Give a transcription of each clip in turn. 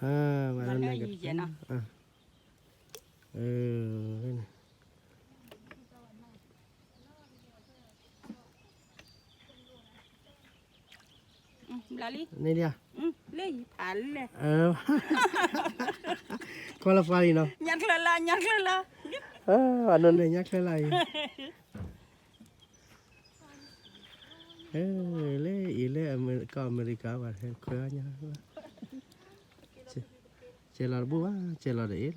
အဝဲန့ၣ်ကတၢၢ်, န့ၣ်ဒၣ်, လၢယဖးလဲၣ်, ခွါလၢဖးလံနီၤ, ညါချၢလၢ, ညါချၢလၢ, အနီၢ်န့ၣ်ညါချၢလၢအံၤ လၢအံၤလၢကီၢ်အမဲရကၤဘၣ် ခွဲးညါ, ကဲလီၤတဘူၣ်ဘၣ် ကဲလီၤတအ့ၣ်လီၤ,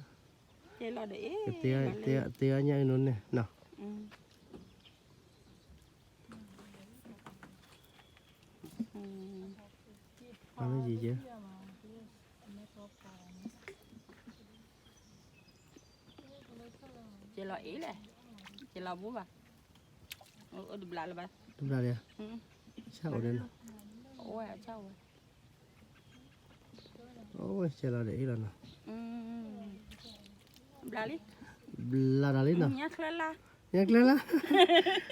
ကဲလီၤတအ့ၣ်, တ့အီၣ်ညၣ်အုၣ်နိန့ၣ်နီၤ, အမ့ၢ်ယံၤယဲ ကဲလီၤအ့ၣ်လဲၣ်, ကဲလီၤဘူၣ်ဘၣ်, အိၣ်တဘျးလၢၤဘၣ်, တဘျးလၢၤ, ဆၣ်အိၣ်ဒဲးနီၤ, အိၣ်ဝဲဆၣ်ဝဲ, အိၣ်ဝဲကဲလီၤဒီးအ့ၣ်လီၤနီၤ, ဘျးလံ, ဘျးဒီးလံနီၤ, ညါချၢလၢ, ညါချၢလၢ,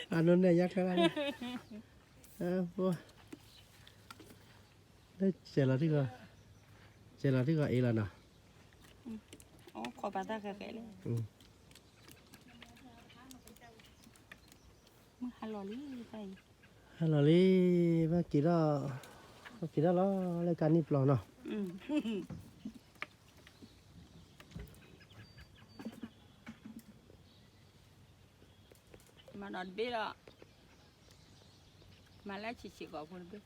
အနီၢ်န့ၣ်ညါချၢလၢန့ၣ်, လၢကဲလီၤထံၣ်ဂီၤ, ကဲလီၤထံၣ်ဂီၤအ့ၣ်လီၤနီၤ, အိၣ်ခိးပာ်တၢ်ဃဲးဃဲးလံ, မုၢ်ဟါလီၤလံ, ဟါလီၤလံ, ဘၣ်က့ၤထီၣ်, ဘၣ်က့ၤထီၣ်လီၤလၢကါနံၣ်ပျီနီၤ, မၤဒီးတဘ့ၣ်လီၤ, မၤလၢဆံးဆံးကီးဖိတဘ့ၣ်,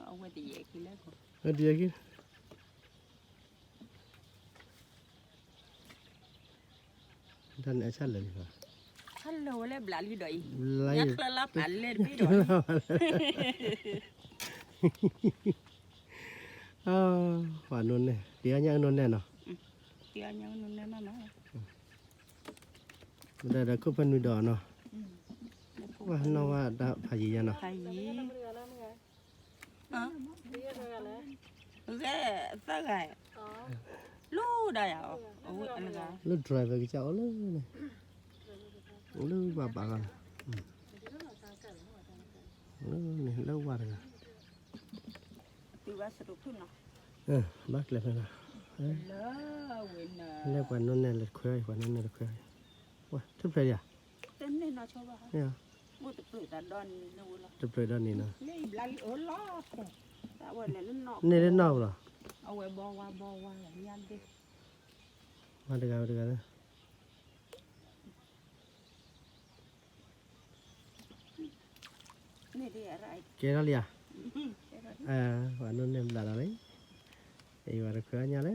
အဝဲတယဲၢ်က့ၤလၢ, အဝဲတယဲၢ်က့ၤ တၢ်န့ၣ်အဆၣ်လၢာ်လံဘၣ်, ဆၣ်လၢာ်ဝဲလၢဘျးလံဒီးအံၤ, ညါချၢလၢပာ်လဲၣ်တဘ့ၣ်ဒီး, ပှၤနိန့ၣ် က့ၤအီၣ်ညၣ်အုၣ်နိနဲၣ်နီၤ, က့ၤအီၣ်ညၣ်အုၣ်နိနဲၣ်မးမး, ဒီးဒီးခိၣ်ဖဲနွံဒီးနီၤ, ဝဲနီၢ်ဝဲတၢ်ဖးယံၤညါနီၤ, ဂဲၤသၢဂၤ, လၢဒၣ်ယၤ, လၢ driver ကစၢ်အိၣ်လၢန့ၣ်, လၢဘၣ်ဘၣ်ဂၤ, လၢန့ၣ်လၢဝါတဂၤ, ဘၣ်ကျဲဖဲနီၤ, လၢပှၤနိနဲၣ်လၢတခွဲးအံၤ ပှၤနိနဲၣ်တခွဲးအံၤ, ဝဲ ထူၣ်ဖျဲးဒံးဧါ, တပျဲၢ်ဒီးန့ၣ်နီၤ, န့ၣ်လၢနီၢ်လီၤ, ဝဲတဂၤဝဲတဂၤလၢ ကဲထီၣ်လံဧါ, ပှၤနိနဲၣ်ဘျးဒီးလံ, အံၤပှၤတခွဲးအီၣ်ည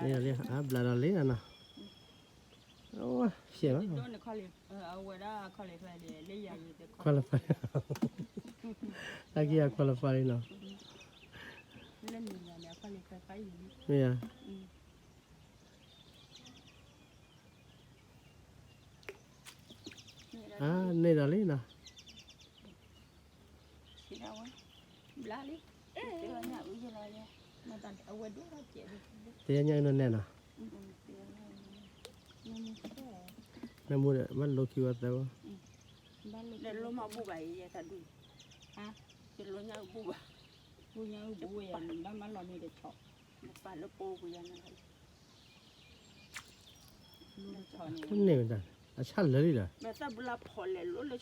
ၣ်လၢအံၤ, ပှၤနိနဲၣ် န့ၣ်လံ အဘျးဒီးလံနီၤ, အိၣ် ဖျဲးဘၣ်, ခွါလၢဖး, တၢ်က့ၤအခွါလၢဖးလံနီၤ, မ့ၢ်ဧါ, အန့ၣ်ဒီးလံနီၤ, တ့အီၣ်ညၣ်အုၣ်နိနဲၣ်နီၤ, နမူဒီး ဘၣ်လိခံဝဲသၢဝဲ, တလိမၤဘူၣ်ဘၣ်အံၤ ယတၢ်ဒူၣ်, တလိညၣ်အုၣ်ဘူၣ်ဘၣ်, ဘူၣ်ညၣ်အုၣ်ဘူၣ်ဝဲယၤ ဘၣ်မၤလီၤမ့ၢ်တဆီ, နပာ်လၢပိပူၤယၤန့ၣ်, န့ၣ်မတၤ အဆၣ်လၢာ်လံဒီး, မ့ၢ်သၣ်ဘျါဖီၣ်လဲၤလိလၢ